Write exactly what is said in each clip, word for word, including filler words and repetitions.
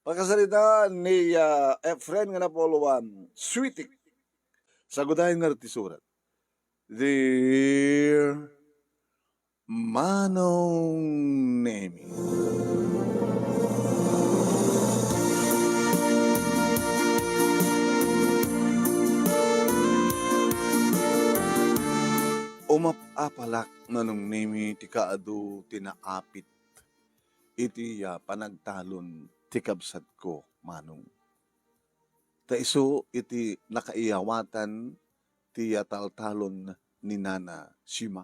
Pakasaritaan ni, ah, Efren nga napuloan, Sweetie. Sagudayen nga ti surat. Dear Manong Nemi. Umap-apalak, Manong Nemi, ti kaadu ti naapit iti, ah, panagtalon ti kabsatko, Manong. Ta isu iti nakaiyawatan ti, ah, taltalon ni Nana Shima,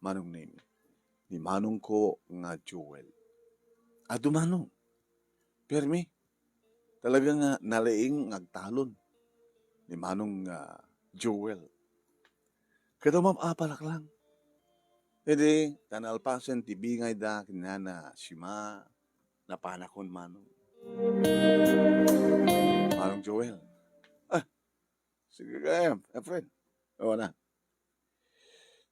Manong Nemi, ni manongko nga Joel. Adu, Manong. Permi. Talaga nga nalaing nga agtalon ni Manong nga Joel. Kada umap-apalak lang. Idi, ta nalpasen ti bingayda ken ni Nana Shima, napanakon, Manong. Manong Joel. Ah, sige kayam, Efren. O, na.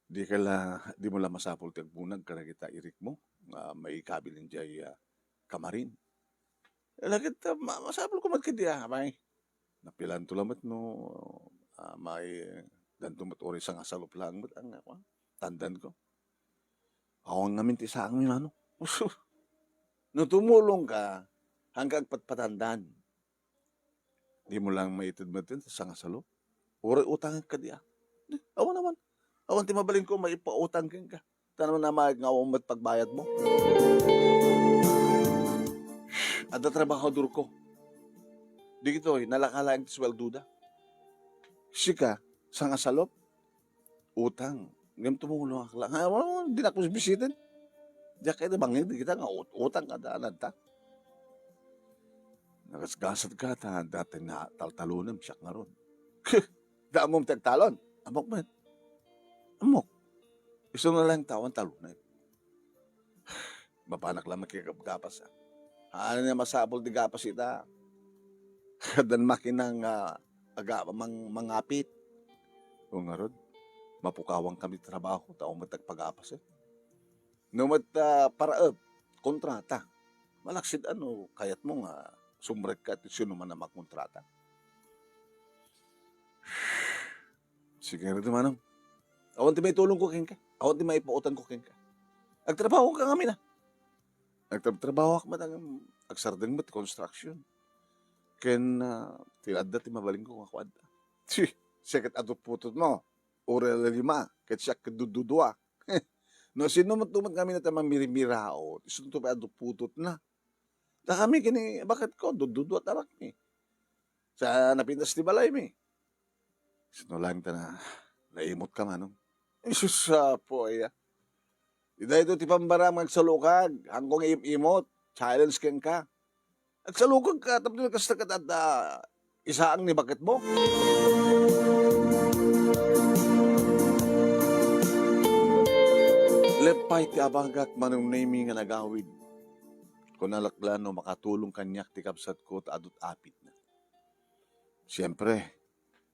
Di ka la, di mo la masapul ti agbunag kadagita irikmo nga maikabilin diay, ah, kamarin. Lagit, ah, ma-, masapul ko met kadi, ah, apay. Napilanto la met no, ah, may, danto met uray sangasalup laeng met ang, ah, tandanko. Awan ngamin ti saangmi, Manong. No tumulong ka, haanka agpatpatandan. Di mo lang maited met ti sangasalup. Uray utang kadi, ah. Di, awan, awan. Awan ti mabalinko maipautang kenka. Ta naman namayag nga awan met pagbayadmo. Adda trabahadorko. Dagitoy, nalaka laeng ti sueldoda. Sika, sangasalup, utang. Ngem tumulongak la. Nga, wala, dinak bisbisiten. Diak kayat bangin, dagita nga ut-, utang kada anadta. Nagasgasatka ta, dati na taltalonem, siak ngarud. Damo ti agtalon. Ammok met. Ammok. Isu na lang tawan talonen. Mapanak la makigapgapas, ah. Haan nga masapul ti gapas ita. Addan makina nga aga-, mang-, mangapit. O ngarud, mapukawan kami trabaho, ta awan met agpagapas, eh. No met, ah, paraep, kontrata. Malaksid ano, kayatmo nga sumrekka ti sinuman a mangkontrata. Sige, ready, Manong. Awan ti maitulongko kenka. Awan ti maipautangko kenka. Agtrabaho ka ngamin, ah. Agtrabtrabahoak met, ag-, agsardeng met ti construction. Ken, ah, ti adda ti mabalinko nga kuarta. Tsi, siak ket adu putotmo. Uray la lima, ket siak ket dududua. No sino met, met ngamin a ti mamirimiraot, isunto pay adu putotna. Ta kami ken ni baketko, dududua ti arakmi. Sa napintas ti balaymi. Sino laeng ta na, naimot ka, Manong? Isus, apo aya. Daytoy ti pambaram nga agsalukag, haanko nga im-imot, challenge kenka. Agsalukag ka, tapno kasta ket adda isaang ni baketmo. Leppay ti abagak, Manong Nemi, nga nagawid. Kunak la no makatulong kaniak ti kabsatko ta adu ti apitna. Siempre,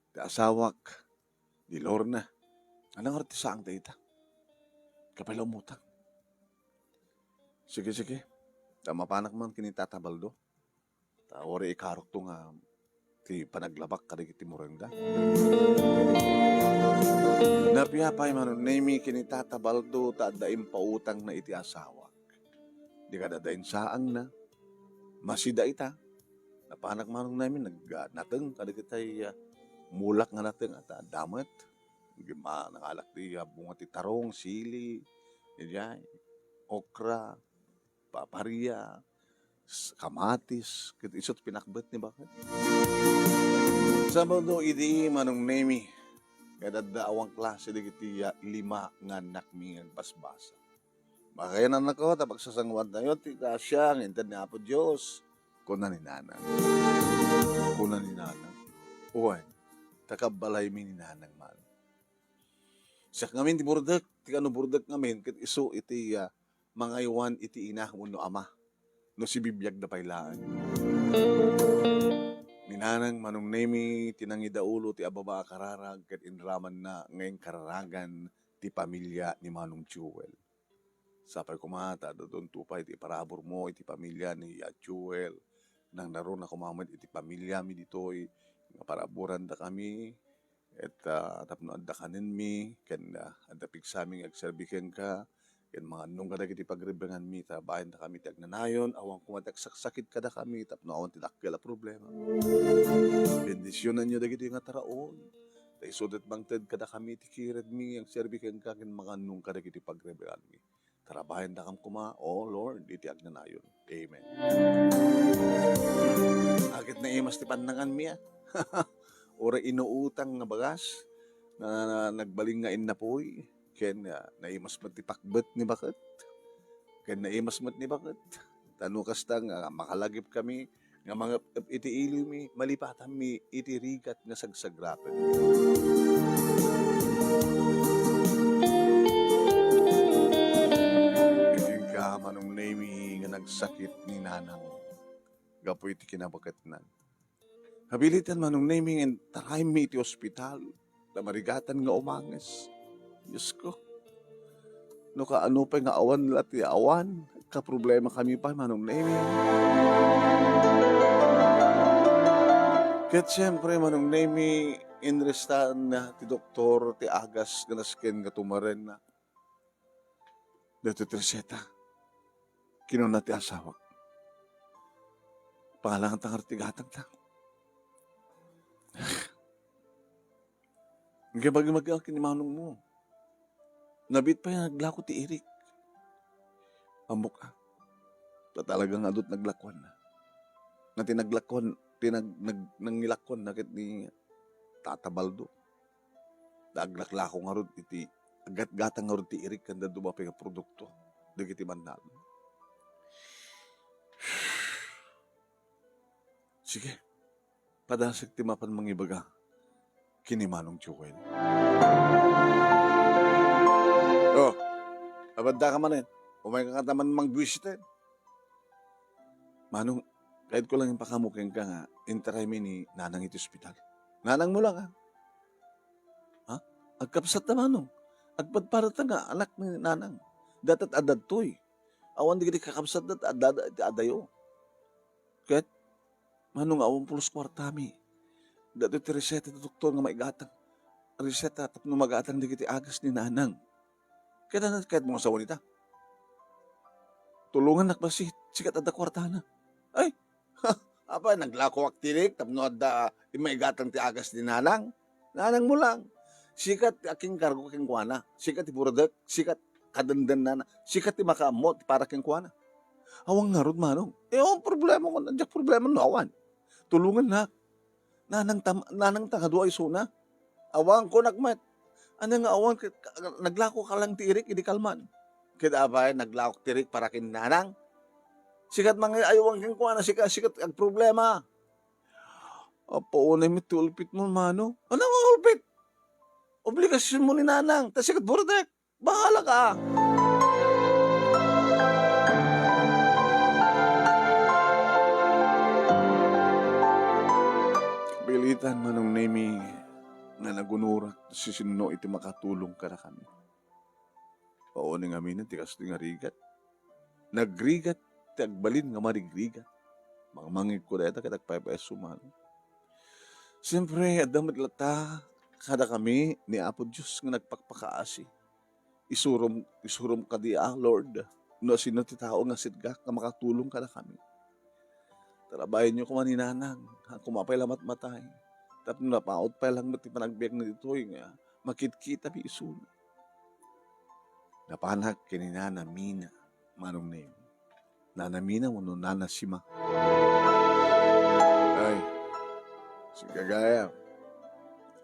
ti asawak, ni Lorna. Ania ngarud ti saang dayta? Apay la umutang. Sige, sige. Ta mapanak man ken ni Tata Baldo. Ta uray ikarokto nga ti panaglabak kadagiti murengda. Napiapay, Manong Nemi, ken ni Tata Baldo ta adda impautangna iti asawak. Di kada adda insaangna. Masida ita. Napanak, Manong Nemi, nag-, ah, nateng kadagitay, ah, mulak nga nateng, at, ah, adda met. Gima-, nangalak ti, ah, bunga ti tarong, sili, idiay, okra, paparia, s-, kamatis, ket isu ti pinakbet ni baket. Sabado idi, Manong Nemi, ket adda awan klase dagiti, ah, lima nga annakmi nga agbasbasa. Makayan, annakko, ta pagsasanguantayo ti grasia nga inted ni Apo Dios, kuna ni Nanang. Kuna ni Nanang. Wen, ta kabbalaymi ni Nanang man. Siak ngamin ti burdek, ti kano burdek ngamin, ket isu iti, ah, mangaywan iti ina wenno ama, no sibibiagda pay laeng. Ni Nanang Manong Nemi ti nangidaulo ti ababa a kararag ket inramanna nga inkararagan ti pamilia ni Manong Joel. Sapay koma ta adda unto pay ti iparaburmo iti pamilia ni, ah, Joel, nangnaruna koma met iti pamiliami ditoy, nga paraburandakami, et, ah, tapno adda kanenmi, ken, ah, adda pigsami nga agserbi kenka, ken mangannong kadagiti pagrebenganmi, ta bahendakami ti agnanayon, awan koma ti agsaksakit kadakami, tapno awan ti dakkel a problema. Bendisionanyo dagitoy nga taraon, ta isu ti mangted kadakami ti kiredmi nga agserbi kenka, ken mangannong kadagiti pagrebenganmi. Tarabayan dakam koma, O Lord, iti agnanayon. Amen. Aket naimas ti pannanganmi, a. Uray inuutang nga bagas, na, na, nagbalin nga innapuy, ken, ah, naimas met ti pakbet ni baket, ken naimas met ni baket. Ta no kasta nga makalagipkami, nga mangep-ep iti iliwmi, malipatanmi iti rigat nga sagsagrapen. Kenka, Manong Nemi, nga nagsakit ni Nanang gapu iti kinabaketnan. Habilitan, Manong Nemi, nga intaraymi iti ospital. Ta marigatan nga umanges. Diosko, no kaano pay nga awan la ti awan, kaproblemakami pay, Manong Nemi. Ket siempre, Manong Nemi, inrestaan ti doktor ti agas nga nasken nga tumarenna. Daytoy ti reseta. Kinuna ti asawak, "Pangalanganta ngarud ti gatangta." Ngem agimagak ken ni manongmo. Nabiit pay nga naglako ti irik. Ammok a, ta talaga nga adu ti naglakuanna. Nga ti naglakuan, ti nag-, nag-, nangilakuanna ket ni Tata Baldo. Ta aglaklako ngarud iti, aggatgatang ngarud ti irik ken dadduma pay nga produkto dagiti mannalon. Sige, padasek ti mapan mangibaga ken ni Manong Joel. Oh, abaddaka manen. Umayka ngata man mangbuisiten. Manong, kayatko lang ipakaammo kenka nga intaraymi ni Nanang iti ospital. Nanangmo lang, a. Ha? Agkabsatta, Manong. Agpadpadata nga anak ni Nanang. Dayta adda ditoy. Awan dagiti kakabsatda ta adda iti adayo. Ket, Manong, awan pulos kuartami. Daytoy ti reseta ti doktor nga maigatang. Reseta tapno magatang dagiti agas ni Nanang. Ket ania ti kayatmo nga sawen ita? Tulongannak bassit, sika ti adda kuartana. Ay, apay, naglakoak ti irik tapno adda maigatang ti agas ni Nanang? Nanangmo lang. Sika ti akinkargo kenkuana. Sika ti buradek, sika ti kadendennana. Sika ti makaammo ti para kenkuana. Awan ngarud, Manong. Eh, awan problema, kun diak problema no awan. Tulongannak. Nanangta, nanangta nga dua isuna. Awan, kunak met. Ania nga awan, ket, ka-, naglakoka lang ti irik idi kalman. Ket apay, naglakoak ti irik para ken Nanang? Sika ti mangiaywan kenkuana, sika, sika ti agproblema. Apo, unay met ti ulpitmo, Manong. Ania nga ulpit? Obligasionmo ni Nanang, ta sika ti buradek. Bahalaka! Pilitan, Manong Nemi, nga nagunorak no siasino iti makatulong kadakami. Awan ngamin ti kastoy nga rigat. Nagrigat ti agbalin nga marigrigat. Mangmangegko dayta ket agpaypayso, Manong. Siempre, adda met latta kadakami ni Apo Dios nga nagpakpakaasi. Isurom, isurom kadi, a, Lord, no asino ti tao nga sitgak nga makatulong kadakami. Tarabayenyo koma ni Nanang, haan koma pay la matmatay. Tapno napaut pay lang met ti panagbiagna ditoy nga makitkitami isuna. Napanak ken ni Nana Mina, Manong Nemi. Nana Mina wenno Nana Sima? Ay, sika gayam,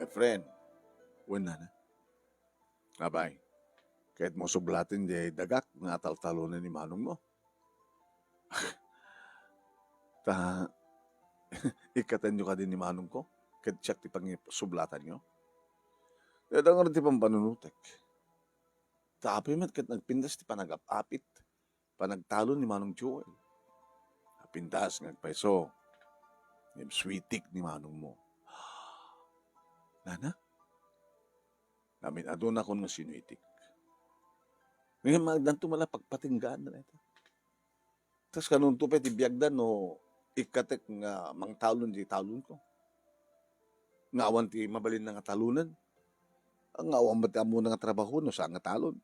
Efren, wen Nana. Apay, kayatmo sublaten diay dagak nga ataltalonen ni manongmo? Ta, ikkatenyo kadi ni manongko, ket siak ti pangisublatanyo? Dayta ngarud ti pampanunotek. Ta apay met ket nagpintas ti panagap-apit, panagtalon ni Manong Joel. Napintas nga agpayso, ngem sweetik ni manongmo. Nana? Amin-adunakon nga sinuitik. Ngem addanto met la pagpatinggaan dayta. Kas kanonto pay ti biagda no Ikkatek nga mangtalon di talonko. Nga awan ti mabalinna nga talonen. Nga awan met ti ammona nga trabaho no saan nga talon.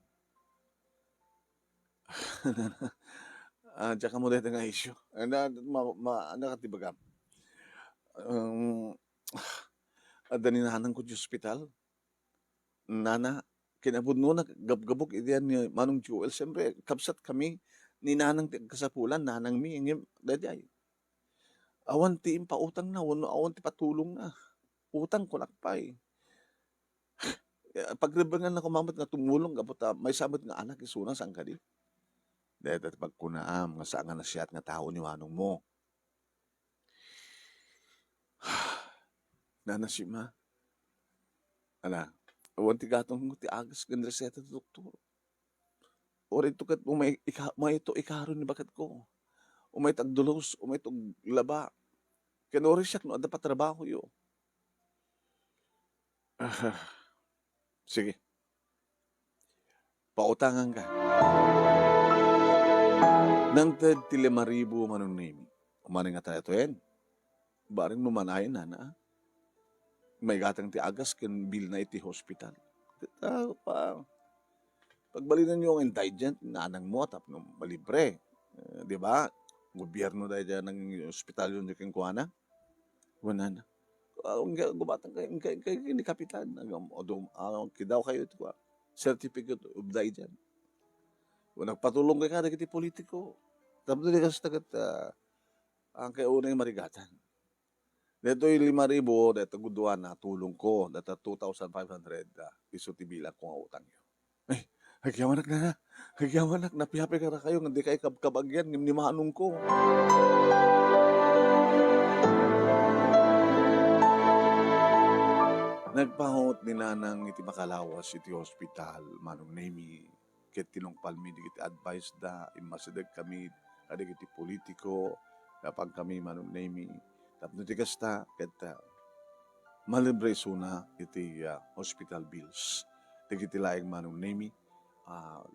Ah, diak ammo dayta nga isyu. Ah, na, ma, ma, ano ka ti bagam? Um, adda ni nanangko di ospital. Nana, kinapudno na gabgabok iti ni Manong Joel. Siyempre, kabsat kami ni nanang ti agkasapulan, nanang mi, ngem, daydiay. Awan ti impautangna, wenno awan ti patulongna. Utang kunak pay. Pagrebengan na kumamet nga tumulong, gapu ta maysa met nga anak isuna, saan kadi? Dayta ti pagkunaam nga saan nga nasiat nga tao ni manong mo. Nana Sima, ala, awan ti gatong ti agas ken reseta ti doktor. Uray to ket umay ika-, umayto ikaro ni baketko. Umayto agdulos, umayto aglaba. Ken uray siak no adda patrabahoyo. Ah, sige. Pautanganka. Nangted ti lima ribu, Manong Nemi. Umanay nga tayo to yan. Bareng no manayon, nana. Maigatang ti agas ken bilna iti hospital. Ket, ah, pa, pagbalinanyo nga indigent, nanang mo, tapno malibre. Eh, di ba? Gobierno dayta nang ospital yun, di kenkuana. Wen nana. Ah, nga, gubatang kayo, nga, nga, nga, ni Kapitan, agam-, adum-, ah, kidaw kayo iti kua, certificate of digent. Wen nagpatulong kayo kadagiti politiko. Tapno di kas tagat, ah, ang kay unay marigatan. Detoy lima ribu, detoy gudua na tulongko, deta two thousand five hundred, ah, isu ti bilang ko nga utangyo. Ay, agyamanak, nana. Agyamanak, napiapay kada kayo, nga di kayo kabkabagyan, ngem ni manongko. Nagpaut ni nanang iti makalawas iti hospital, Manong Nemi, ket tinungpalmi dagiti advice da, immasideg kami kadagiti politiko, napan kami, Manong Nemi, tapno ti kasta, ket, ah, malibre isuna iti, ah, hospital bills. Dagiti laeng, Manong Nemi, ah,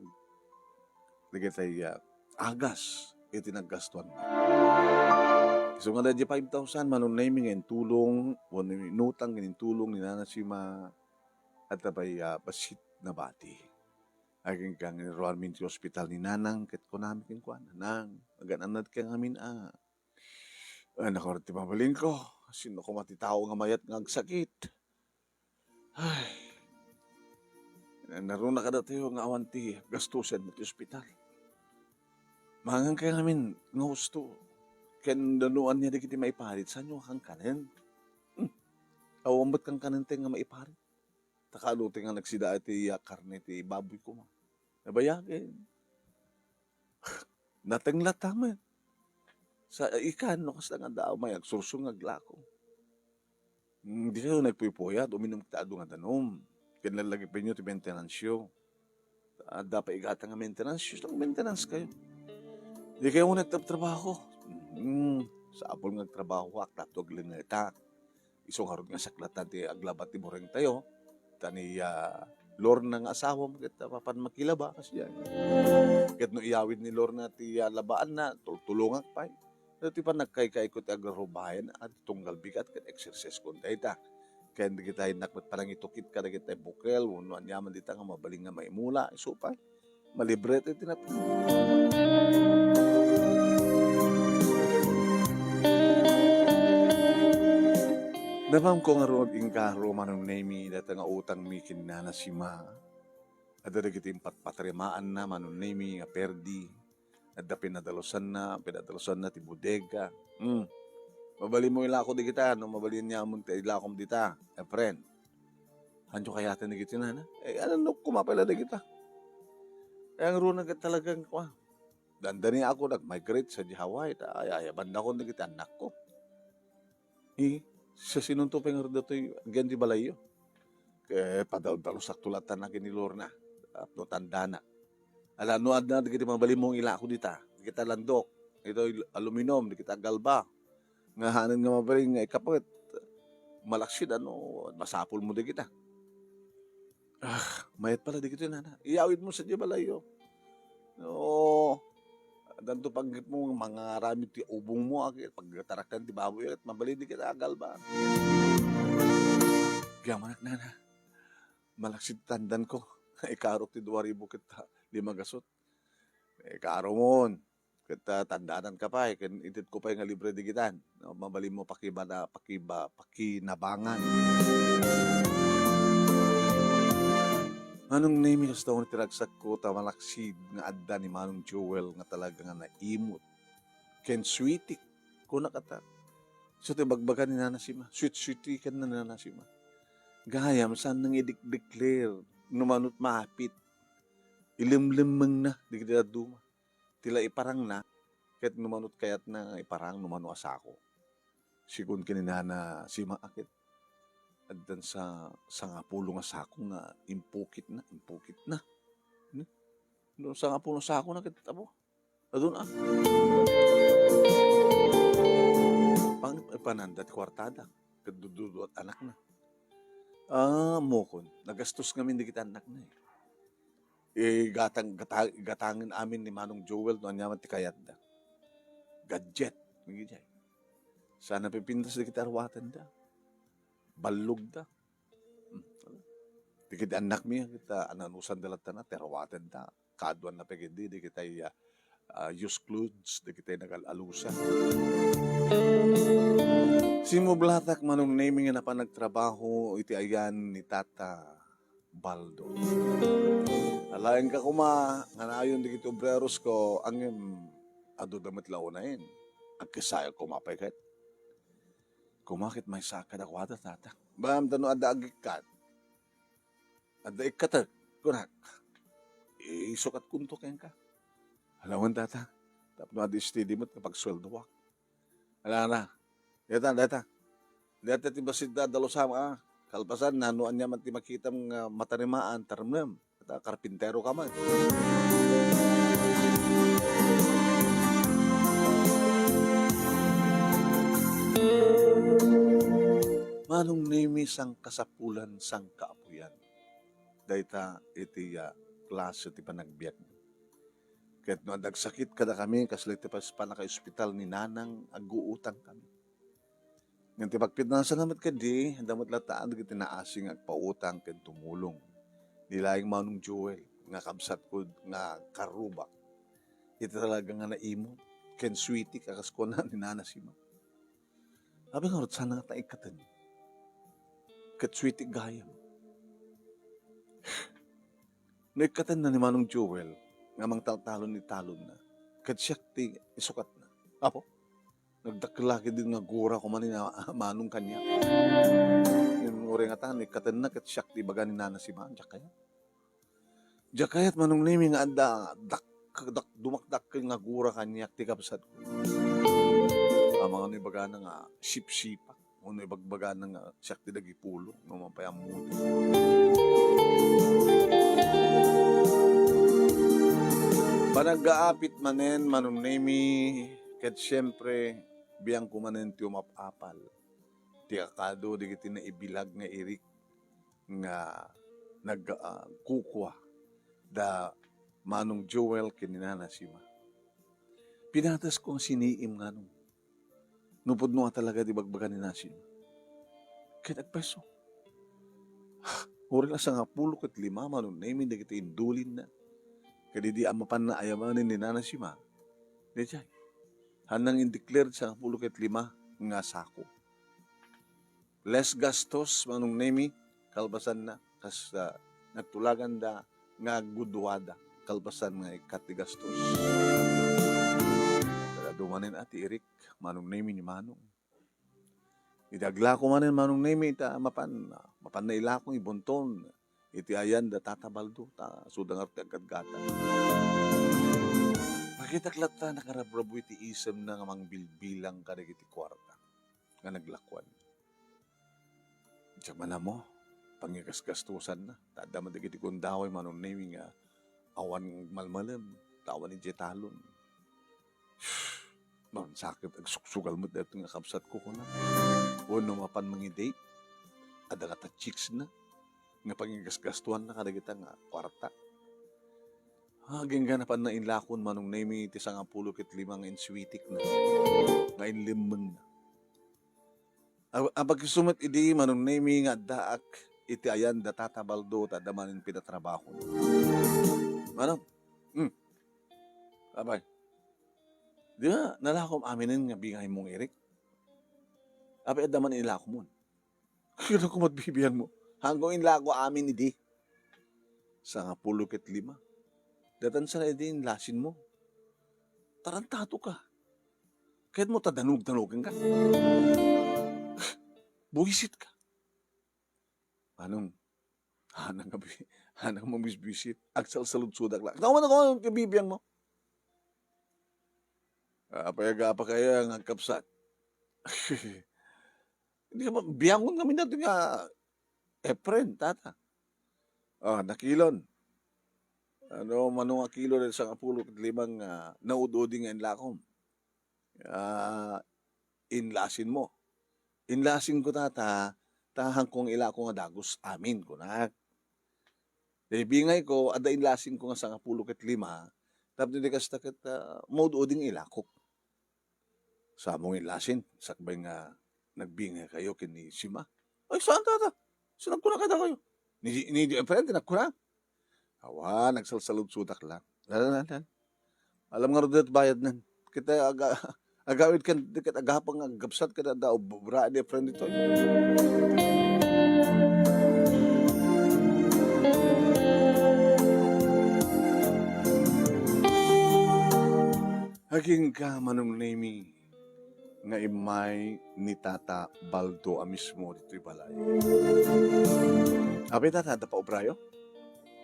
dagiti, ah, agas iti naggastuan. Isu nga daydi five thousand, Manong Nemi, nga intulong, wenno inutang nga intulong ni Nana Sima, adda pay, ah, bassit nabati. Agingga nga inruarmi iti ospital ni Nanang, ket kunami kenkuana, "Nang, agan-annadka ngamin, a." Ay, naku, ti mabalinko. Sino koma ti tao nga mayat nga agsakit? Ay, naruna kadatayo nga awan ti gastusen ti ospital. Mangan kayo ngamin nga husto. Ken danuan niya dagiti maiparit, saan yo kankanen? Hmm. Awan met kankanen ti nga maiparit. Ta kaano ti nga nagsida iti, ah, karne ti baboy koma. Nabayagen. Nateng latta met. Sa ikan, no, kasta nga daaw, may agsursur nga aglako. Mm, di kayo nagpuypuyat, uminum ta adu nga danum. Ken lalagipenyo ti maintenance yo. Adda pay igatang nga maintenance, just nag-maintenance kayo. Di kayo nagtrabaho. Mm, sapul nga agtrabaho, ak, tapno aglingetak. Isu ngarud nga saklatan ti aglaba ti bureng tayo. Ta ni, ah, Lorna nga asawam, ket, ah, mapan makilaba, kas diay. Ket no iyawid ni Lorna ti, ah, labaanna, tultulongak pay. Ket ti panagkaykayko ti agrubayan, a, ti tunggal bigat ket exercise kon dayta. Ken dagita innak met panangitukit kadagita bukel, wenno aniaman dita nga mabalin nga maimula, isu pay. Malibre ti tinatna. Napamko ngarud, ingkaro, Manong Nemi, dayta nga utangmi ken Nana Sima. Adda dagiti impatpatrimaanna, Manong Nemi, nga perdi. Adda pinadalusanna, pinadalusanna ti bodega. Hmm. Mabalinmo ilako dagita, no mabalin niamon ti ilakom dita, Efren. Hanjo kayaten dagiti nana? Eh, ano, no, kumapay la dagita? Eh, ang runa ket talagang, kwa, dandani ako nag-migrate sa di Hawaii, ta ay, ay, banda ko dagiti anak ko. Eh, sa sinunto pay nga datoy, agyan di balayyo. Ket padaldalusak to latta na ken ni Lorna. Tapno tandana. Ala, no adda dagiti mabalin mo nga ilako dita, dagita landok, itoy aluminum, dagita galba, nga hanen nga mabalin nga ikapet, malaksid, ano, masapul mo dagita. Ah, mayat pala dagitoy, nana. Iyawid mo sa di balayyo. No, Addanto panggepmo nga mangaramid ti ubongmo, a, ket pagtarakan ti baboy, ket mabalin dagita agalbaan. Gayam, anak, nana, malaksid ti tandanko. Ikarok ti dua ribu ket, ah, lima gasut. Ikaromon. Ket, ah, tandananka pay, ken itedko pay nga libre digitan. No, mabalinmo pakibana-, pakiba-, pakinabangan. Manong Nemi, kasta unay ti ragsakko, ta malaksid nga adda ni Manong Joel nga talaga nga naimut ken sweetik. Kuna kata, isu ti ibagbaga ni Nana Sima, sweet-sweetikan ni Nana Sima. Gayam, saan nga idekdekler no manut mapit. Ilemlemmengna dagiti dadduma. Ti la iparangna, ket no manut kayatna nga iparang no mano a sako. Sigun ken ni Nana Sima a ket addan sa sangapulo nga sako nga impukitna, impukitna. Hmm? No sangapulo nga sako na ket, apo, adun a. Pang-, ipananda ti kuartada. Ket dududuat anakna. Ah, mukon. Nagastos ngamin dagiti annakna, eh. Igatang-, gata-, igatangen amin ni Manong Joel no ania man ti kayatda. Gadget, idiay. Saan a pipintas dagiti aruatenda. Ballogda. Hmm. Dagiti annakmi, kita, ananusanda latta na, ti aruatenda. Kaaduanna pay ketdi, dagitay, ah, ah, used clothes, dagitay nagal-alusa. Simmublatak, Manong Nemi, nga napan nagtrabaho iti ayan ni Tata Baldo. Alaenka koma nga nayon dagiti obrerosko, ngem adu da met la unayen. Agkasayag koma pay ket. Koma ket maysa a kadakuada, Tata. Baam ta no adda agikkat. Adda ikkatek, kunak. Isukatkonto kenka. Alawen, Tata. Tapno adi steady met nga pagsueldoak. Ala na. Deta, deta. Deta ti bassit da, dalusam, a. Kalpasanna, no ania man ti makitam nga matarimaan, taremnem. Ta karpintero ka man. Manong Nemi, sangkasapulan, sangkaapuyan. Dayta iti, ah, klase ti panagbiag. Ket no adda agsakit kadakami, kasla iti pas-, pannakaospital ni Nanang, aguutang kami. Ngem ti pagpinansanna met kadi, adda met latta dagiti naasi nga agpautang ken tumulong. Ni laeng Manong Joel, nga kabsatko nga karrubak. Iti talaga nga naimut, ken sweetik a kas kuna ni Nana Sima. Abi ngarud, saan nga ta ikkaten? Ket sweetik gayam. No ikkatenna ni Manong Joel nga mangtaltalon iti talonna, ket siak ti isukatna. Apo, nagdakkel la ketdi nga gura koma ni na-, Manong kaniak. Ngem uray ngata, no ikkatenna, ket siak ti ibaga ni Nana Sima, diak kayat. Diak kayat, Manong Nemi, nga adda dak-, dak-, dumakdakkel nga gura kaniak ti kabsatko. Amangan no ibagana nga sipsipak. Wenno ibagbagana nga siak ti nagipulong, no, mapay ammoda. Panaggaapit manen, Manong Nemi, ket siempre, biangko manen ti umap-apal. Ti kakado dagiti naibilag nga irik nga nag, ah, kukua da Manong Joel ken ni Nana Sima. Pinatasko nga siniim, nganong. No pudno a talaga ti bagbaga ni Nana Sima. Ket agpayso. Uray la sangapulo ket lima, Manong Nemi, dagiti indulinna. Ket idi a mapanna ayamanen ni Nana Sima, daydiay. Haanna nga indeclare sangapulo ket lima nga sako. Less gastos, Manong Nemi, kalpasanna, kas, ah, nagtulaganda nga agguduada, kalpasan nga ikkat ti gastos. Adu manen a ti irik, Manong Nemi, ni Manong. Iti aglako manen, Manong Nemi, ta mapan, mapan na ilako, ibunton iti ayan da Tata Baldo, ta isuda ngarud ti aggatgatang. Makitak latta, nakarabrabbuy ti isemna nga mangbilbilang kadagiti kuarta nga naglakuan. Diak man ammo, pangigasgastosanna. Ta adda man dagiti gundaway, Manong Nemi, nga awan malmalem, ta awan idiay talon. Mansakit, agsuksugal met daytoy nga kabsatko, kuna. Wenno mapan mangi-date, adda ngata chicks na, nga pangigasgastoanna kadagita nga kuarta. Agingga napan na inlakon Manong Nemi ti sangapulo ket lima nga inswitikna, nga inlemmengna. A-, apakiso met idi Manong Nemi nga addaak iti ayan da Tata Baldo ta adda manen pinatrabahon. Manong, hmm, apay, di ba nalakom aminen nga bingaymo nga irik? Apay adda man ilakomon? Kano ko met bibiangmo? Haanko inlako amin idi. Sangapulo ket lima. Datan sa idi inlasinmo. Tarantado ka. Kayatmo ta danug-danugen ka. Buwisit ka. Manong, haanna nga bi-, haanna nga mabisbisit. Agsalsaludsodak la. Kano man ako bibiangmo? Apay, agapa kayo nga agkabsat. Di ka ba, biangon kami dati nga Efren, tata. Ah, nakilon. Ano, Manong Akilon, sangapulo ket lima nga naud-udi nga inlakom. Ah, inlasinmo. Inlasinko, tata, ta haanko nga ilako nga dagus amin, kunak. Daydi bingayko, adda inlasinko nga sangapulo ket lima, tapno di kasta ket, ah, maud-udi nga ilakok. Sa among inlasin, sakbay nga nagbingay kayo ken ni Sima. Ay, saan, tata? Saan nagkuna kadakayo? Ni, ni, ni Efren, ti nagkuna? Awan, agsalsaludsodak la. Dala, dala, dala. Alam nga rod bayad nan. Kita aga-, agawid kan, ket agapa nga agkabsat kada da obra ni Efren ditoy. Agingga, Manong Nemi, nga immay ni Tata Baldo a mismo ditoy balay. Apay, tata, adda pa obrayo?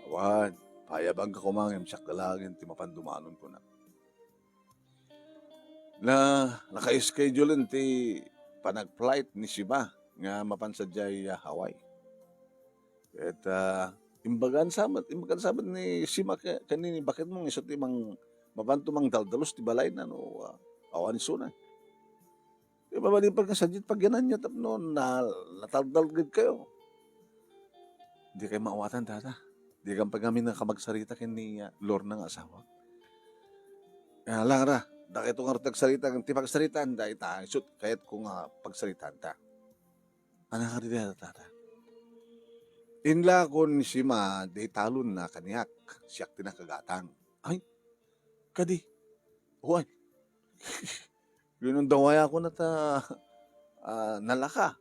Awan, payabangka koma ngem siak laengen ti mapan dumanon, kunak. Na, naka-schedule ti panag-flight ni Sima nga mapan sadiay, ah, Hawaii. Ket, ah, imbagan sa met, imbagan sa met ni Sima ke-, ken ni baketmo nga isu ti mang-, mapanto mangdaldalus ti balayna no, ah, awan isuna. Ti mabalin pay nga sadiay ti pagyananyo tapno na-, nataldalged kayo. Di kayo maawatan, tata. Di kan pay ngamin nakamagsarita ken ni, ah, Lorna nga asawak. Ah, lang ra, dakayto nga rut agsarita, ti pagsaritaan da ita, isut kayatko nga pagsaritaan ta. Ania kadi dayta, tata? Inlakon ni Sima di talonna kaniak, siak ti nakagatang. Ay, kadi? Wen. Ginundaway ako na ta, ah, nalaka.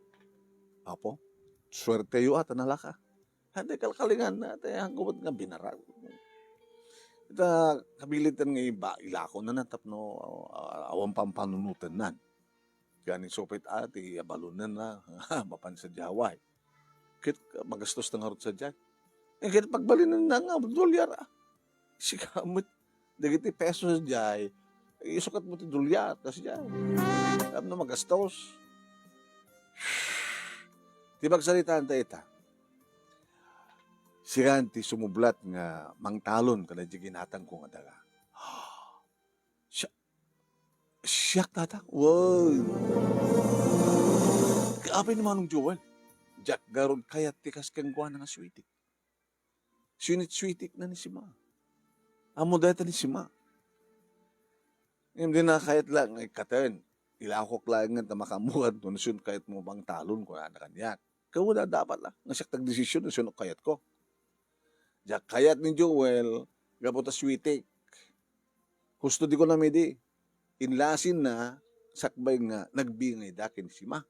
Apo, suerteyo a ta nalaka. Hadi kalkalingan na, ta haanko met nga binarag. Ita, kabilitan nga iba, ilakonna na tapno, ah, awan pampanunotennan. Gani supay a ti abalonnanna, mapan sadiay Hawaii. Ket magastos ta ngarud sadiay. Eh, ket pagbalinenna nga dolyar, ah. Sika met, dagiti peso sadiay, isukatmo ti dolyar, ta sadiay. Tapno magastos. Ti pagsaritaan ta ita. Sika ti sumublat nga mangtalon kadagiti ginatangko nga daga. Siak, siak, tata? Wow! Apay ni Manong Joel? Diak garud kayat ti kas kenkuana nga suitik. Sinit-suitikna ni Sima. Ammo dayta ni Sima. Ngem di na kayat la nga ikkaten. Ilakok laengen ta makaammoan no sino kayatmo mangtalon, kunana kaniak. Ket wen a, dapat la nga siak ti agdesision no sino kayatko. Diak kayat ni Joel gapu ta suitik. Husto ti kunam idi, inlasinna sakbay nga nagbingayda ken ni Sima.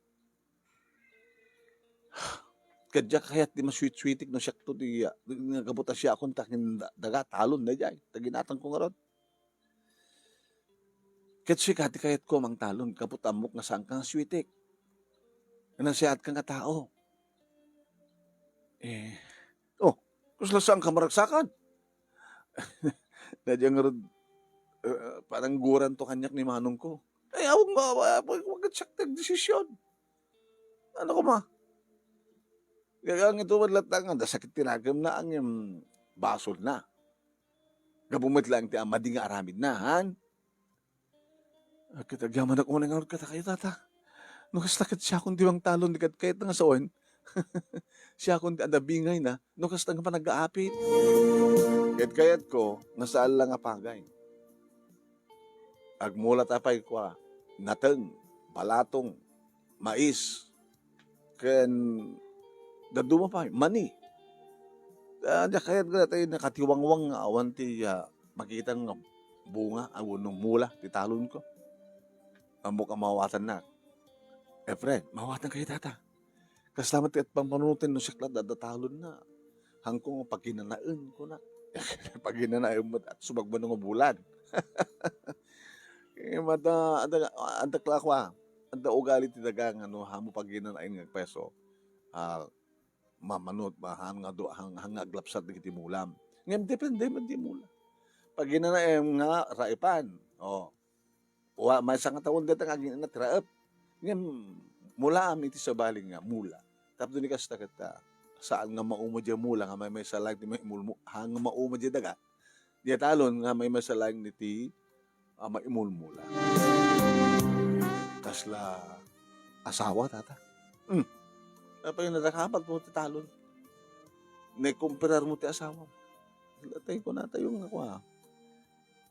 Ket diak kayat ti masuit-suitik no siakto ti, ah, nga gapu ta siakon ta ken da-, daga talon daydiay, ta ginatangko ngarud. Ket sika ti kayatko mangtalon gapu ta ammok nga saanka nga suitik. Nga nasayaat ka nga tao. Eh, oh, kasla saanka maragsakan? Daydiay ngarud, eh, panangguranto kaniak ni manongko. Ay, awan nga, wa-, wa-, wa-, wa-, siak ti agdesision. Ano koma? Gagang ito, wala ta nga, da sakit ti nagemna, ngem basolna. Gapu met laeng ti madi nga aramidna, han? Ket agyamanak unay ngarud kadakayo, tata. No kasta ket siakon ti mangtalon, di kad kayat nga sawen, Siakon ti adda bingayna, no kasta nga panagaapit. Ket kayatko nga saan la nga pagay. Agmula ta pay kua, nateng, balatong, mais, ken dadduma pay, mani. Ah, diak kayat nga daytoy nakatiwangwang nga awan ti, ah, makita nga bunga, ah, wenno mula ti talonko. Ammok a mawatannak. Efren, mawatankayo, tata. Kasta met ket pampanunoten no siak la adda talonna. Haanko nga paginanaen, kuna. Paginanaen met at sumagmamano nga bulan. Eh, mata, adda, adda klaro, ah. Adda ugali ti daga nga no haanmo paginanaen nga agpeso, ah, mamanot, ma-, haan nga do-, haan, haan nga aglapsat dagiti mulam. Ngem depende met ti mula. Paginanaem nga raipan. Oh. Wa-, maysa nga tawen dayta nga agin-inna ti raep. Ngem mulaam iti sabali nga mula. Tapno ni kasta ket, ah, saan nga mauma diay mula nga maymaysa laeng ti maimulmo-, haan nga mauma diay daga. Diay talon nga maymaysa laeng iti, ah, maimulmula. Kasla asawa, tata? Hmm. Apay, nadakapat mo ti talon. Naikumpirarmo ti asawam. Tay kunatayo nga kua.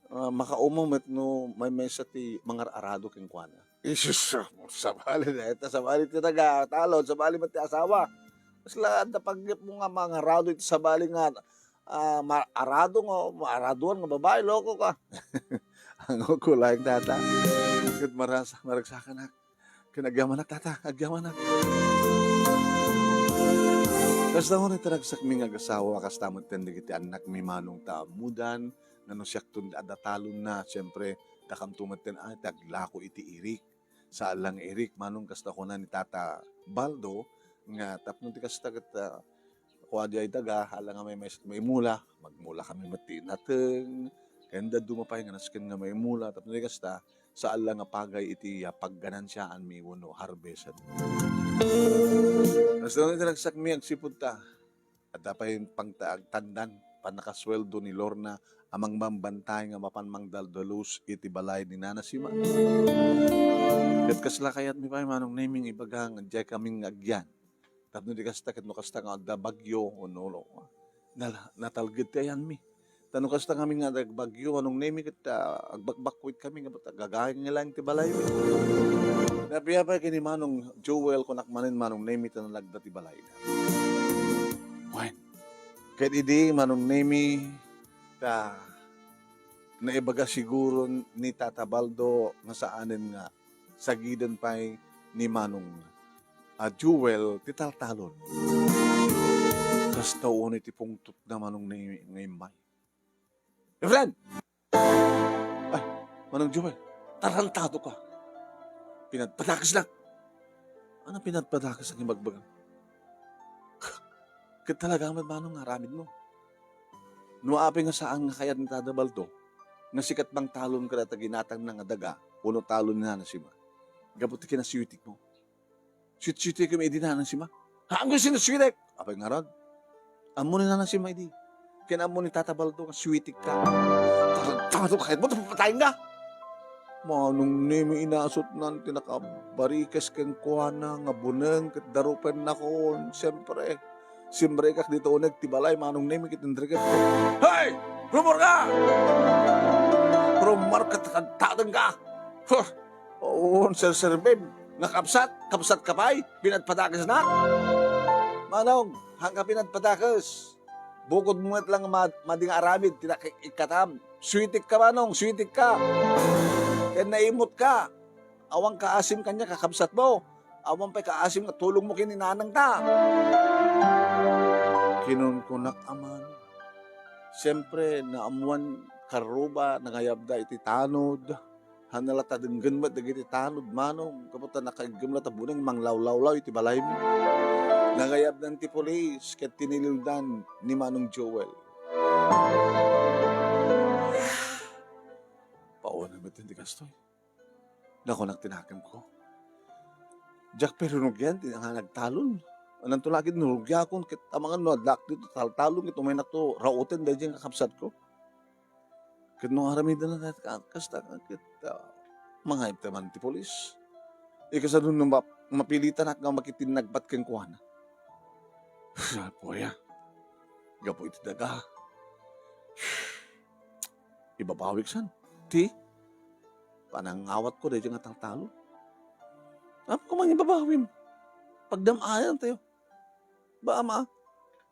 Ah, makauma met no maymaysa ti mangar-arado kenkuana. Isus, sabali dayta, sabali ti daga, talon, sabali met ti asawa. Kasla adda paggepmo nga mangarado iti sabali nga, ah, ma-, arado nga, maaradoan nga babai, loko ka. Ang uko laeng, tata. Ket marasa-, maragsakanak. Ken agyamanak, tata, agyamanak. Kasta unay ti ragsakmi nga agasawa, kasta met ken dagiti annakmi, manong, ta ammodan nga no siakton adda talonna, siempre, dakamto met ken, ay, ti aglako iti irik. Saan la nga irik, manong, kasta kuna ni Tata Baldo, nga tapno ti kasta ket, ah, kua diay daga, hala nga maymaysa ti maimula, magmula kami met ti nateng, ken dadduma pay nga nasken nga maimula, tapno ti kasta, saan la nga pagay iti, ah, pagganansiaanmi wenno harvest. Kasta unay ti ragsakmi, agsipud ta, adda pay pangta-, agtandan, pannakasueldo ni Lorna a mangbambantay nga mapan mangdaldalus iti balay ni Nana Sima. Ket kasla kayatmi pay, Manong Nemi, nga ibaga nga diay kami nga agyan. Tapno di kasta, ket no kasta nga adda bagyo, o no, no, nala-, natalged ti ayanmi. Ta no kasta ngamin nga agbagyo, Manong Nemi, ket, ah, agbakbakkuit kami nga ba't agagayeng laeng ti balay. Napiapay ken ni Manong Joel, kunak manen, Manong Nemi, ta nalagda ti balayda. Wen. Ket idi, Manong Nemi, ta naibaga siguro ni Tata Baldo nga saanen nga sagiden pay ni Manong a Joel ti taltalon. Kasta unay ti pungtotna, Manong Nemi, nga immay. "Efren!" "Ay, Manong Joel, tarantado ka. Pinadpadakesnak." "Ano pinadpadakes ang ibagbagam?" "Ket talaga met, Manong, nga aramidmo. No apay nga saan nga kayat ni Tata Baldo nga sikat mangtalon kadata ginatangna nga daga, wenno talon ni Nana Sima, gapu ti kinaswitikmo. Sweet-sweet ken idi Nana Sima. Haanko sinusweetek." "Apay ngarud? Ammo ni Nana Sima idi. Ken ammo ni Tata Baldo nga sweetek ka. Tarantado ka, ket mo, papatayen ka." Manong Nemi, inasutnan ti nakabarikes kenkuana nga buneng ket darupennakon. Siyempre, simrekak dita uneg ti balay, Manong Nemi, ket inriketko. "Hey! Rumor ka! Rumor ka, tarantado ka! Huh! Awan serserbim nga kabsat, kabsat ka pay, pinadpadakesnak. Manong, haanka pinadpadakes. Bukodmo met lang ma-, madi nga aramid ti nakikkatam. Sweetek ka, Manong, sweetek ka. Ken naimut ka. Awan kaasim kaniak, kakabsatmo. Awan pay kaasim nga tulongmo ken ni nanangta." Kinunkunak a, Manong. Siyempre, naammoan karruba, nangayabda iti tanod. Haanna la ta denggen met dagiti tanod, Manong, gapu ta nakaiggem la ta buneng manglawlawlaw iti balaymi. Nangayabdan ti pulis ket tinilildan ni Manong Joel. Pauna met ti kastoy. Nakunak ti nakemko. Diak pay runugian ti nga nagtalon. Ananto la ket nurugiakon ket amangan no addak dito taltalon ket umaynakto rauten daydiay nga kakabsatko. Ket no aramidna dayta, kasta ket, ah, mangayab ta man ti pulis. Ikasano no map-, mapilitanak nga makitinnagbat kenkuana? Apo aya, gapu iti daga, ibabawik san ti panangawatko daydiay nga taltalon. Apay koma nga ibabawim? Pagdam-ayan tayo. Ba, ama,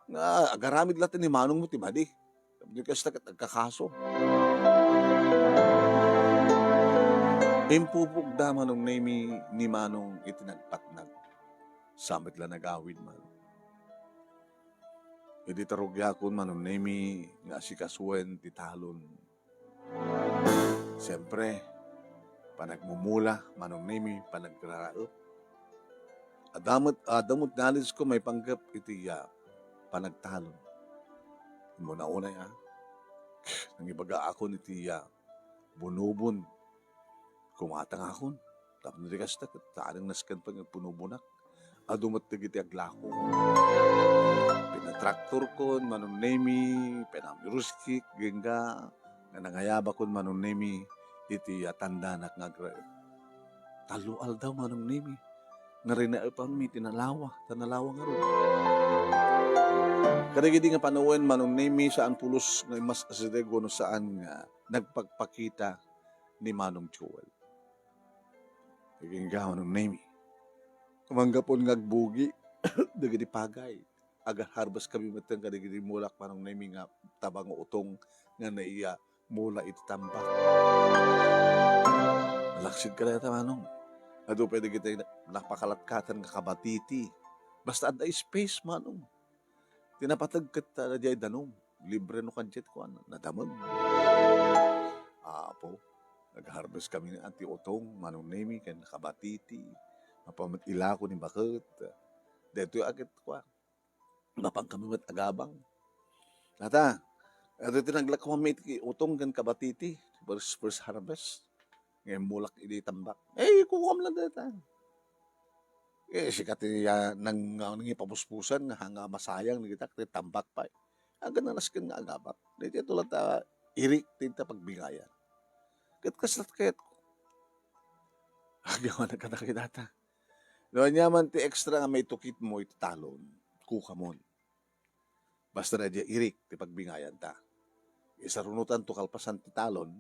nga agaramid latta ni manongmo ti madi. Tapno kasta ket agkakaso. Impupokda Manong Nemi ni Manong iti nagpatnag. Sa met la nagawid, Manong. Idi ta rugiakon, Manong Nemi, nga asikasuen ti talon. Siempre, panagmumula, Manong Nemi, panagraraep. Adda met, adda met knowledge ko maipanggep iti, ah, panagtalon. Umuna-unay, ah, nangibagaakon iti, ah, bunubon. Kumatangakon. Tapno di kasta, ket saan nga nasken pay nga agbunubonak. Adu met dagiti aglako. Pinatraktorkon, Manong Nemi, pinamiruskik, agingga, nga nangayabakon, Manong Nemi, iti, ah, tandanak nga agraep. Tallo aldaw, Manong Nemi, nga rinaepanmi ti nalawa, ta nalawa ngarud. Kadagidi nga panawen, Manong Nemi, saan pulos nga immas-asideg wenno saan nga nagpakpakita ni Manong Joel. Agingga, Manong Nemi. Kumanggapon nga agbugi dagiti pagay. Aga-harvest kami metten kadagiti mulak, Manong Nemi, nga tabang utong nga naiya mula iti tambak. Nalaksid ka dayta, Manong. Adu pay dagiti napakalatkatan nga kabatiti. Basta adda space, Manong. Ti napateg ket, ah, diay danum. Libre no kadjet kuan, nadameg. Apo, nag-harvest kami ni Auntie Otong, Manong Nemi, ken kabatiti. Mapamit ilako ni baket. Daytoy a ket kuan. Mapan kami met agabang. Tata, adu ti naglakuam iti utong ken kabatiti. First, first harvest. Nga immulak idi tambak. Eh, kukuam lang dayta. Eh, sika ti, ah, nang, nang ipabusbusan nga, nga masayang ni kita, ti tambak pay. Aga nasken nga agabak. Daytoy latta irik ti ta pagbingayan. Ket kasla ket. Agawan ka na kay data. No, ania man ti extra nga maitukitmo iti talon, kukamon. Basta daydiay irik ti pagbingayanta. Isarunotanto kalpasan ti talon,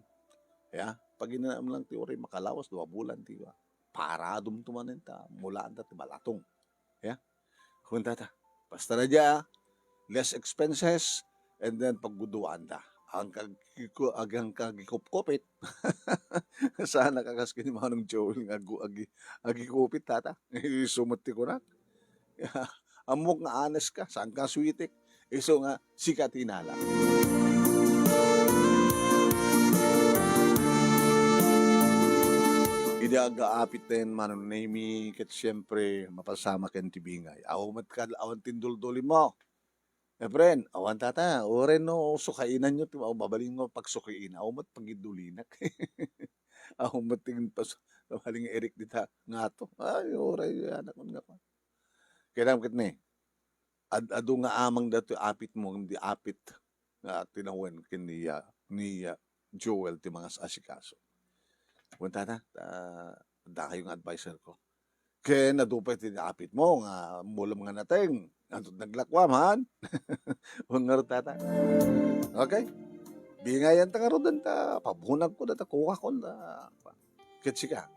ya, pag-inanam lang ti uray makalawas, dua bulan, di ba? Paradomto manen ta, mulaanta ti balatong. Ya? Kuntata, basta daydiay, less expenses, and then pagguduanta. Ang kagiko-, ag-, ang kagikupkupit. Sana kakas ken ni Manong Joel nga agu-, agi-, agikupit, tata. Isu met ti kunak. Ammok nga honest ka, saan ka sweetik. Isu nga, sika ti inala. Idi agaapit ten Manong Nemi, ket siempre, mapasama ken ti bingay. Awan met kad-, awan tinduldulimmo. Efren, awan tata, uray no sukainanyo ti mababalinmo pagsukiin, awan met pagidulinak. Awan met ti pas-, mabaling Eric dita ngato. Ay, uray, anak nga pa. Kailangan ket ni, ad-, adu nga amang datoy apitmo, di apit nga tinawen ken ni, ah, ni, ah, Joel ti mangas-asikaso. Kuntana, ah, dakayo nga adviser ko. Ken adu pay ti apitmo nga mulem nga nateng. Anto ti naglakuam, han? Wen ngarud, tata. Okay. Bingayanta ngarud danta, pabunagko data, kukakon da. Ket sika,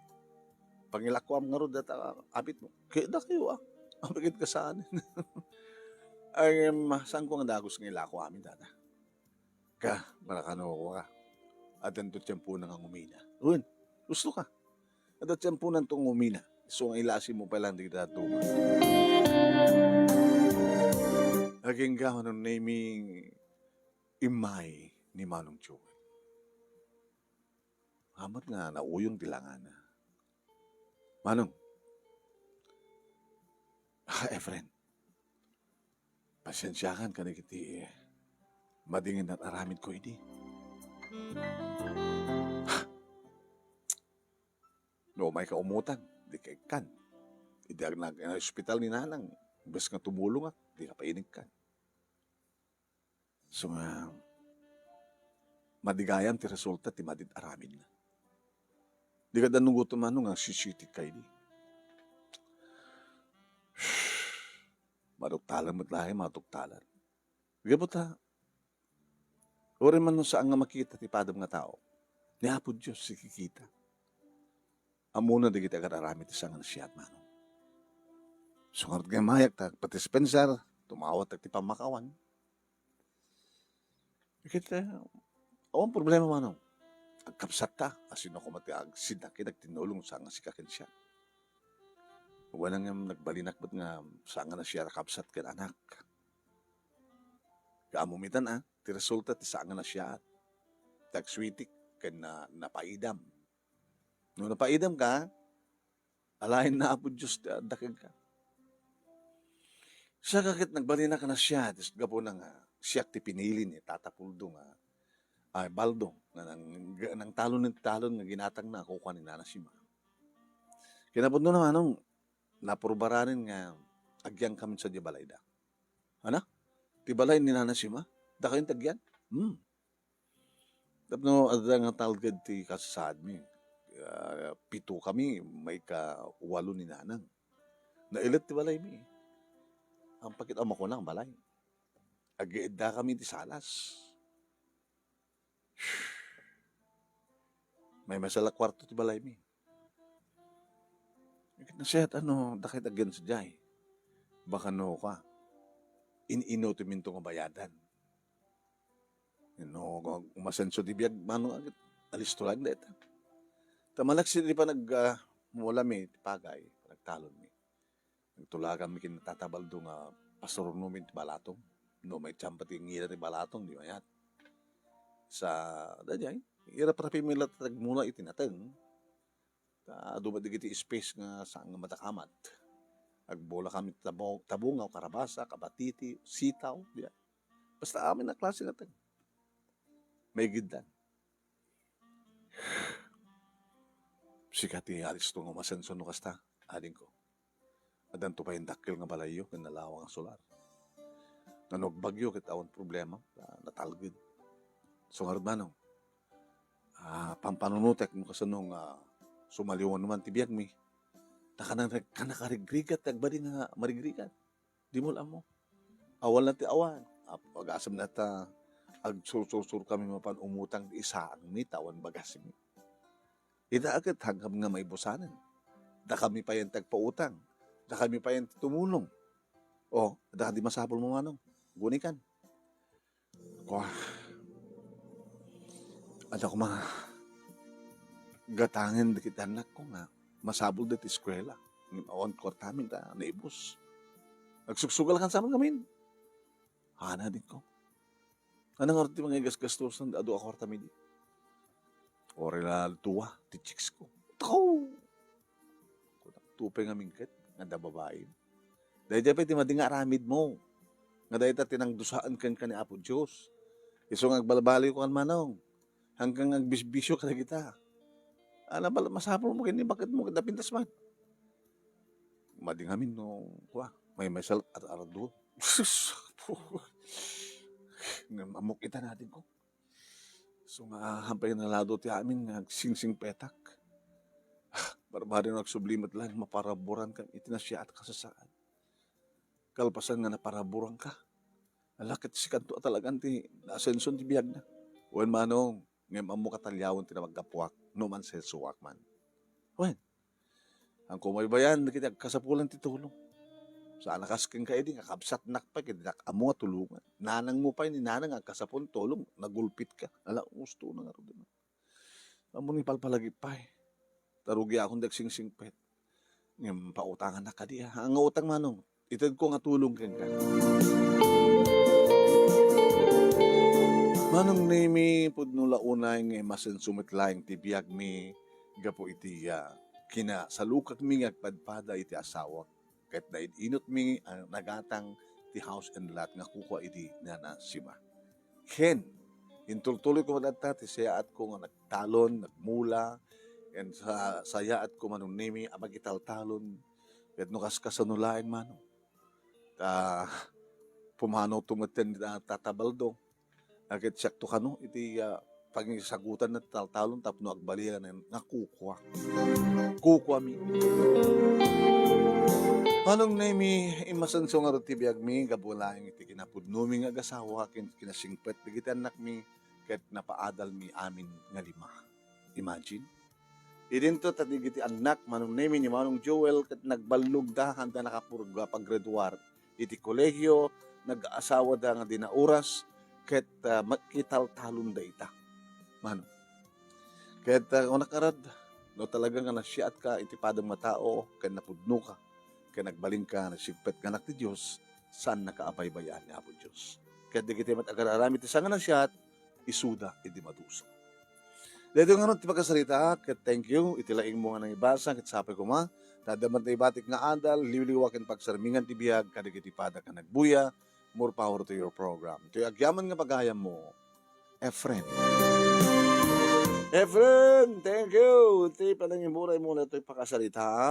pangilakuam ngarud data apitmo. Ket dakayo, ah. Apay ket kasaan? Ay, em, saanko nga dagus nga ilako amin, tata. Ka, marakano ka. Addanto tiempona nga ngumina. Wen, gusto ka. Adda tiemponanto nga ngumina. Isu nga ilasimmo pay lang dagiti dadduma. Agingga Manong Nemi, immay ni Manong Joel. Amat nga nauyong ti langana. Manong, ah, Efren, pasiensiakan kadagiti madingin nga aramidko idi. No umayka umutang, dika ikkan. Idi ag-, nag-, ospital ni nanang, imbes nga tumulongak, dika pay inigkan. So nga, madigayam ti resulta ti madid aramidna. Dika dannugoto, Manong, nga sisitik ka idi. Maduktalan met laeng, maduktalan. Gapu ta, uray man no saan nga makita ti padam nga tao, ni Apo Dios ti kikita. Ammona dagiti agar-aramid ti saan nga nasiat, manong. Isu ngarud nga mayat ta, pati dispenser, tumawat ti pammakawan. Ket, eh, awan problema, manong. Agkabsatta, a sino koma ti agsidna ket agtinnulong saan nga sika ken siak. Wen nga nagbalinak met nga saan nga nasiat a kabsat ken anak. Kaammomi tan, a, ti resulta ti saan nga nasiat. Ti agsuitik ken na-, napaidam. No napaidam ka, alaen na Apo Dios ti adda kenka. Siak ket nagbalinak a nasiat, is gapuna nga siak ti pinili ni Tata Puldo nga, ay, Baldo, nga nang, nangtalon ni talon nga ginatangna a kukua ni Nana Sima. Kinapudno na, manong, napurbaran nga agyankamin sadiay balayda. Ana? Ti balay ni Nana Sima? Dakayon ti agyan? Hmm. Tapno adda nga talged ti kasasaadmi. Ah, pito kami, maikawalo ni Nanang. Nailet ti balaymi. Ampay ket ammo koma nga balay. Agyaddakami ti salas. Maymaysa la kuarto ti balaymi. Ket nasiat, ano, dakayo ti agyan sadiay. Baka no, kua, in-inutominto nga bayadan. No umasenso ti biag, manong, ket alisto laeng dayta. Ta malaksid idi panag-, ah, mulami ti pagay, panagtalonmi. Nagtulaganmi ken ni Tata Baldo nga pasurnomin ti balatong. No maitiampa ti ngida ti balatong, di mayat. Sa, daydiay, iraprapimi la ti agmula iti nateng. Ta adu met dagiti space nga saan nga madakamat. Agbulakami ti tabo-, tabungaw, karabasa, kabatiti, sitaw, di mayat. Basta amin a klase nateng. Maigiddan. Sika ti alisto nga umasenso no kasta, adingko. Addanto pay dakkel nga balayyo ken nalawang a solar. Nga no agbagyo ket awan problema, ta natalged. Isu ngarud, manong, ah, pampanunotek no kasano nga sumaliwan man ti biagmi. Ta kanak-, kannakarigrigat ti agbali nga marigrigat. Dimo la ammo. Awan la ti awan. Ap-, agasem na ta agsursursurkami mapan umutang ti isaangmi ta awan bagasmi. Ita ket haanka nga maibusanen. Dakami payen ti agpautang. Dakami payen ti tumulong. O, adda kadi masapulmo, manong? Gunikan. Kua, adda koma gatangen dagiti annakko nga masapulda iti eskuela. Ngem awan kuartamin ta naibus. Agsuksugal a kansaman ngamin. Ana, adingko. Ania ngarud ti manggasgastosan adu a kuartami idi? Uray la dua ti chicks ko. Tao! Kunak, tupay ngamin ket nga adda babaim. Daydiay pay ti madi nga aramidmo. Nga dayta ti nangdusaan kenka ni Apo Dios. Isu nga agbalbaliwkan, manong. Haanka nga agbisbisio kadagita. Ana, bal-, masapulmo ken ni baketmo ket napintas man. Madi ngamin no, kua, maymaysa at arado. Sus, apo. Ngem ammok ita, adingko. Isu nga, haanpay nalado ti amin nga agsingsingpetak. Barbari no agsubli met laeng maparaburanka iti nasiaat a kasasaad. Kalpasan nga naparaburanka, ala ket sikanto a talagan ti naasenson ti biagna. Wen, manong, ngem ammok a taliawen ti namaggapuak no mansensoak man. Wen, Haanko mabaybayan dagiti agkasapulan ti tulong. Saan a kas kenka idi nga kabsatnak pay ket dinak ammo nga tulongan. Nanangmo pay ni nanang agkasapul ti tulong, nagulpitka. Ala, gusto na ngarud. Ammon nga ipalpalagip pay. Ta rugiakon ti agsingsingpet. Ngem pautangannak kadi, a? Nga utang, manong. Itedko nga tulong kenka. Manong Nemi, pudno la unay nga masenso met laeng ti biagmi gapu iti, ah, kinasalukagmi nga agpadpada iti asawak ket naid-inutmi a nagatang ti house and lot nga kukua idi Nana Sima. Ken, intultuloyko met latta ti sayaatko nga nagtalon, nagmula, ken sa-, sayaatko, Manong Nemi, a makitaltalon, ket no kaskasano laeng, Manong. Ta, pumanawto metten ni Tata Baldo. Ket siakto kano iti, ah, pangisagutan na taltalon tapno agbalian nga kukua. Kukuami. Manong Nemi, immasenso ngarud ti biagmi gapu laeng iti kinapudnomi nga agasawa ken kinasingpet dagiti annakmi ket napaadalmi amin nga lima. Imagine? Idinto ta dagiti annak, Manong Nemi, ni Manong Joel ket nagballogda, haanda nakapurga paggraduar iti kolegio, nag-aasawada nga di nauras ket, ah, makitaltalon dayta. Manong. Ket, ah, kunak ngarud, no talaga nga nasiatka iti padam nga tao ken napudnoka, ken nagbalinka nga nagsingpet nga anak ti Dios, saannaka a baybay-an ni Apo Dios. Ket dagiti met agar-aramid ti saan nga nasiat, isuda idi madusa. Daytoy ngarud ti pakasarita, ket thank you iti laingmo nga nangibasa, ket sapay koma, ta adda met naibatik nga adal, liwliwa ken pagsarmingan ti biag kadagiti padak nga nagbuya. More power to your program. Toy agyaman nga pagayammo, Efren. Efren, thank you. Ti panangimuray mo na toy pakasarita.